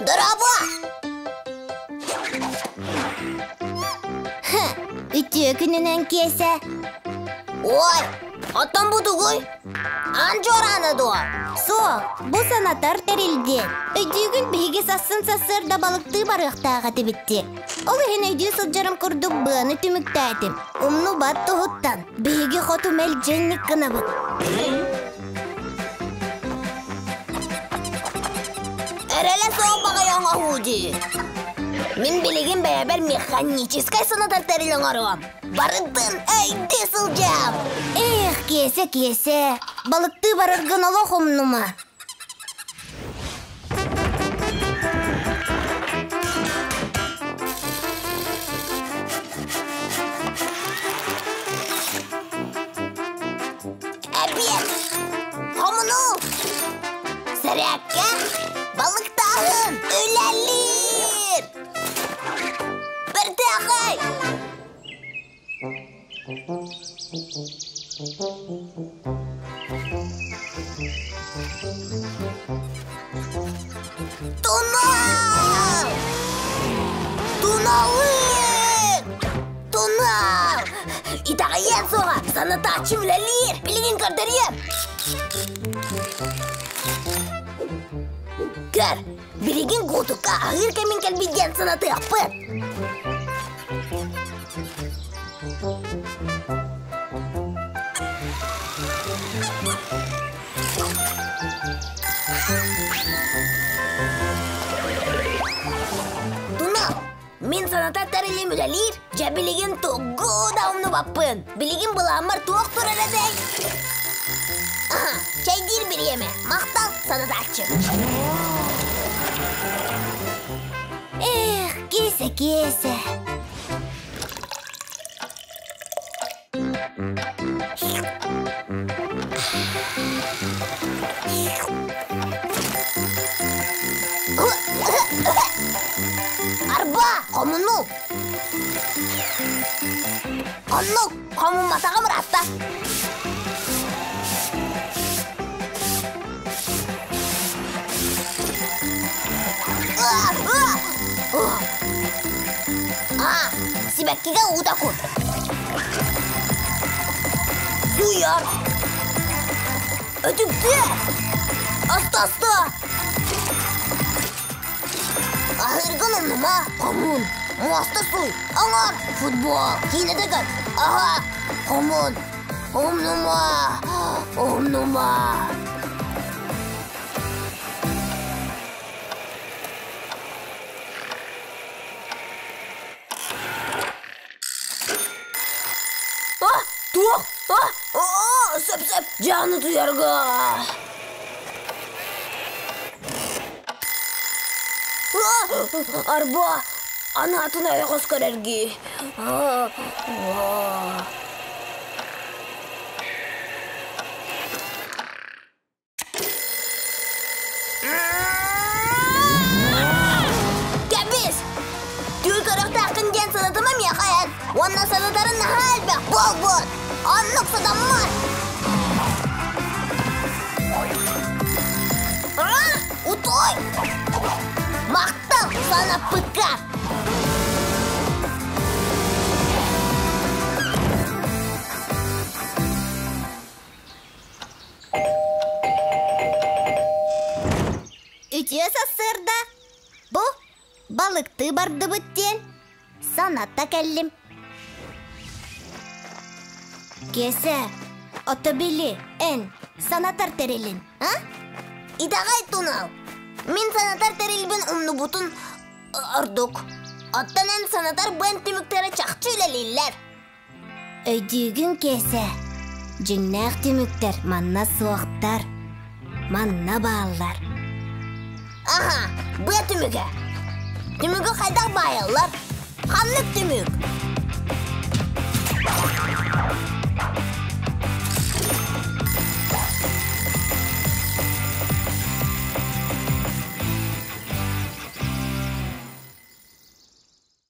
Дорообо! Үтүө күнүнэн Киэсэ. Ой, оттон бу тугуй? Аан дьуораана дуо? Суох, бу санатар тэрил диэн. Өйдүүгүн биһиги сассын сарсыарда балыктыы барыахтаах этибит дии. Ол иһин өйдүү сылдьарым курдук быаны түмүктээтим. Умнубат туһуттан биһиги хоту мэлдьэнник гынабыт. Эрэлэ суох баҕайы оҥоһуу дии. Мин билигин бэйэбэр механическай санатар тэрил оҥоруом. Барытын өйдүү сылдьам. Эх, Киэсэ, Киэсэ, балыктыы бараргын олох умнума. Эбиэт! Хомунуу! Сэрээккэ балыктааһын үлэлиир! Бэртээхэй! Тунал! Туналык! Тунал! Итэҕэйиэн суоҕа, санатааччы үлэлиир, билигин көрдөрүөм. Көр, билигин куутукка аһыыр кэмин кэлбит диэн санатыахпыт. Туна, мин санатар тэрилим үлэлиир. Дьэ билигин тугу да умнубаппын. Билигин былааммар туох турар этэй? Аха, чэйдиир бириэмэ. Махтал, санатааччы. Эх, киэсэ-киэсэ. Арба, хомуну! Оннук, хомумматаҕым ыраатта. А, сибэккигэ уута кут. Суйар. Өтүктүө. Аста-аста. Аһыыргын умнума, хомун. Муоста суй, оҥор, футбол, киинэтэ көр. Аһа, хомун. Умнума, умнума. А, туох? А, сөп-сөп, дьааны туйарга. Арба, анаатын ойоҕос көрөргүү. Кэбис! Түүл көрөхтөөххүн диэн санатыма миэхэ эн. Уонна санатарын наһаа элбэх буолбут. Оннук сатаммат. Утуй! Махтал санаппыкка! Үтүө сарсыарда бу балыктыы бардыбыт диэн саната кэллим. Киэсэ, ото били эн санатар тэрилин, а? Итэҕэй тунал. Мин санатар тэрилбин умнубутун ордук. Оттон эн санатар быан түмүктэрэ чахчы үлэлииллэр. Өйдүүгүн, Киэсэ, дьиҥнээх түмүктэр манна суохтар, манна бааллар. Аһа, быа түмүгэ. Түмүгү хайдах баайаллар? Ханнык түмүк?